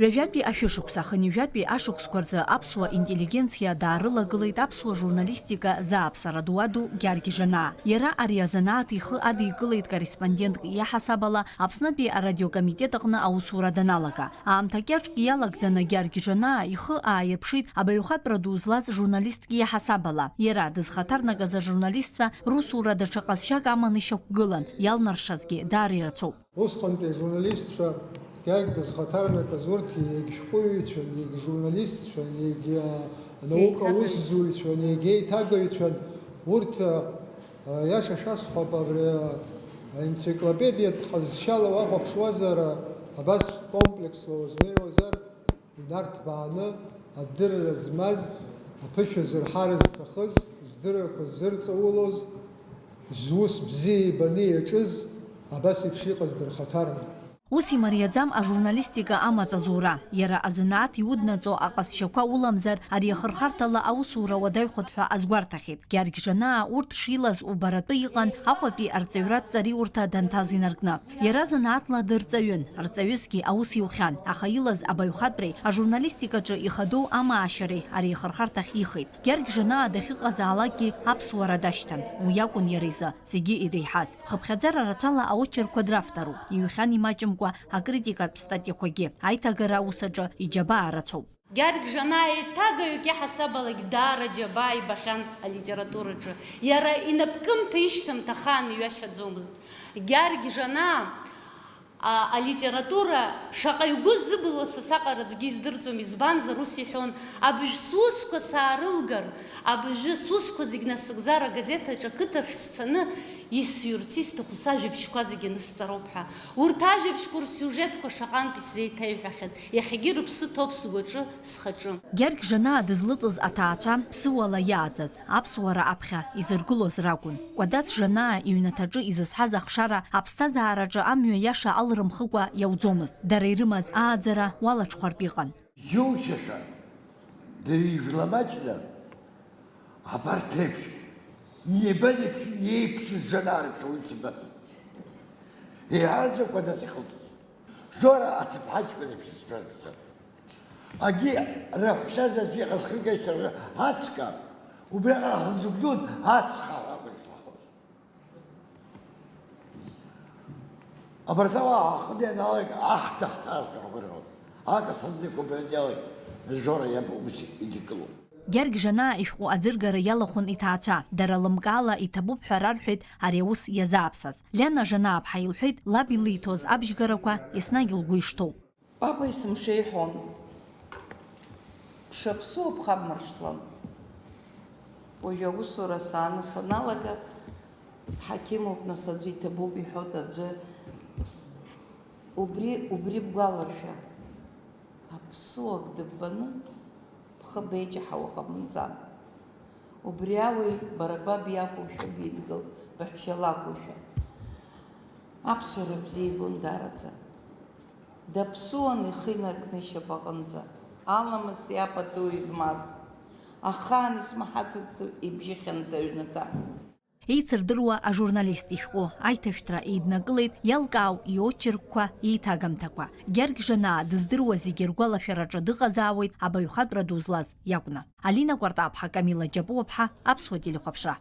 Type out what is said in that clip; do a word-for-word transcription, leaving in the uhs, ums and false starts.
Ҩажәатәи ашәышықәса, хынҩажәатәи ашықәсқәа рзы аԥсуа интеллигенциа даарылагылеит аԥсуа журналистика зааԥсара дуаду Гьаргь Жанаа. Иара ари азанааҭ ихы адикылеит корреспондентк иаҳасаб ала Аԥснытәи арадиокомитет аҟны аусура даналага. Аамҭа кьаҿк иалагӡаны Гьаргь Жанаа ихы ааирԥшит абаҩхатәра ду злаз журналистк иаҳасаб ала. Иара дызхаҭарнакыз ажурналистцәа русура даҽа ҟазшьак аманы ишьақәгылан, иалнаршазгьы даара ирацәоуп. Усҟантәи ажурналистцәа Гьаргь дызхаҭарнакыз урҭ егь шәҟәыҩҩцәан, егь журналистцәан, егь, а, анаука еиҭагаҩцәан, усзуҩцәан, егь еиҭагаҩцәан. Урҭ, а, а, иаша шәасҳәап, абри, а, аенциклопедиатә ҟазшьала уахәаԥшуазар, а, абас комплексла уазнеиуазар, инарҭбааны адырра змаз, аԥышәа зырҳар зҭахыз, здыррақәа ззырҵаулоз, зус бзиа ибаны иаҿыз, абас еиԥш иҟаз дырхаҭаран. Ус имариаӡам ажурналистика амаҵ азура. Иара азанааҭ иуднаҵо аҟазшьақәа уламзар, ари ахырхарҭала аусура уадаҩхоит ҳәа азгәарҭахьеит. Гьаргь Жанаа урҭ шилаз убаратәы иҟан Аҟәатәи арҵаҩратә ҵариурҭа данҭаз инаркны. Иара занааҭла дырҵаҩын, рҵаҩысгьы аус иухьан, аха илаз абаҩхатәреи ажурналистикаҿы ихадоу амаашьареи ари ахырхарҭахь ихеит. Гьаргь Жанаа дахьыҟазаалакгьы аԥсуара дашьҭан, уи акәын иара изы зегьы иреиҳаз. Хыԥхьаӡара рацәала аочеркқәа дравторуп, иҩхьан имаҷымкәа акритикатә статиақәагьы. Аиҭагара аус аҿы иџьабаа рацәоуп. Гьаргь Жанаа еиҭагаҩык иаҳасабалагь даара џьабаа ибахьан алитератураҿы. Иара инапкымҭа ишьҭамҭа ахаан иҩашьаӡомызт. Гьаргь Жанаа, а, алитература шаҟа игәы зыбылуа са саҟара аӡәгьы издырӡом, избанзар, ус иҳәон, абыжә сусқәа саарылгар, абыжәы сусқәа зегь насыгӡар, агазеҭ аҿы ақыҭахь сцаны исҩырц исҭаху сажәабжьқәа зегь анысҵароуп ҳәа. Урҭ ажәабжьқәа рсиужетқәа шаҟантә исзеиҭеиҳәахьаз, иахьагьы рыԥсы ҭоуп сгәаҿы, схаҿы. Гьаргь Жанаа дызлыҵыз аҭаацәа ԥсыуала иааӡаз, аԥсуара аԥхьа изыргылоз ракәын. Кәадац Жанаа иҩнаҭаҿы изызҳаз ахшара аԥсҭазаараҿы амҩа иаша алрымхыкәа иауӡомызт. Дара ирымаз ааӡара уалаҽхәартә иҟан. Џьушьаша, дара ижәла маҷны, абарҭ реиԥш, инеибанеиԥшын, иеиԥшыз Жанаа реиԥш ауаҩы дсымбацызт. Еиҳараӡак Кәадац иҟалҵоз. Жора аҭыԥҳа ҷкәын еиԥш исҳәазшәа. Агьи раҳәшьа заҵә иҟаз хҩык ашьҭахь ацка, убриаҟара ҳанзықәтәон, ацха ҳәа акәын ишаҳҳәоз. Абарҭ ауаа ҳаҟны ианалага, аҳ даҳҭаазар ҳгәырӷьон. Акаҭанӡақәа убри анаҩс Жора иаб ус идикылон. Гьаргь Жанаа ишәҟәы аӡыргара иалахәын иҭаацәа, дара лымкаала иҭабуп ҳәа рарҳәеит ари аус иазааԥсаз. Лиана Жанааԥҳа илҳәеит лаб илиҭоз абжьгарақәа еснагь лгәы ишҭоу. Папа есымша иҳәон, ԥшаԥсуа ԥхабмыршҭлан. Уажә аусура сааны саналага, сҳақьымуп, нас аӡәы иҭабуп иҳәоит, аӡәы убри, убри бгәаларшәа. Аԥсуак дыббаны бхы беиҷаҳауа ҟабымҵан. Убри ауаҩ бара ба биакәушәа бидгыл, баҳәшьа лакәушәа. Аԥсуара бзиа ибон даараӡа. Даԥсуан ихы инаркны ишьапаҟынӡа, аламыс иапату измаз, ахаан исмаҳацызт ибжьы хьанҭа аҩнаҭа. Еицырдыруа ажурналист ишәҟәы аиҭашәҭра еиднакылеит, иалкаау иочеркқәа, иеиҭагамҭақәа. Гьаргь Жанаа дыздыруа зегьы ргәалашәараҿы дыҟазаауеит абаҩхатәра ду злаз иакәны. Алина Кәартаԥҳа, Камила Џьапуаԥҳа, Аԥсуа телехәаԥшра.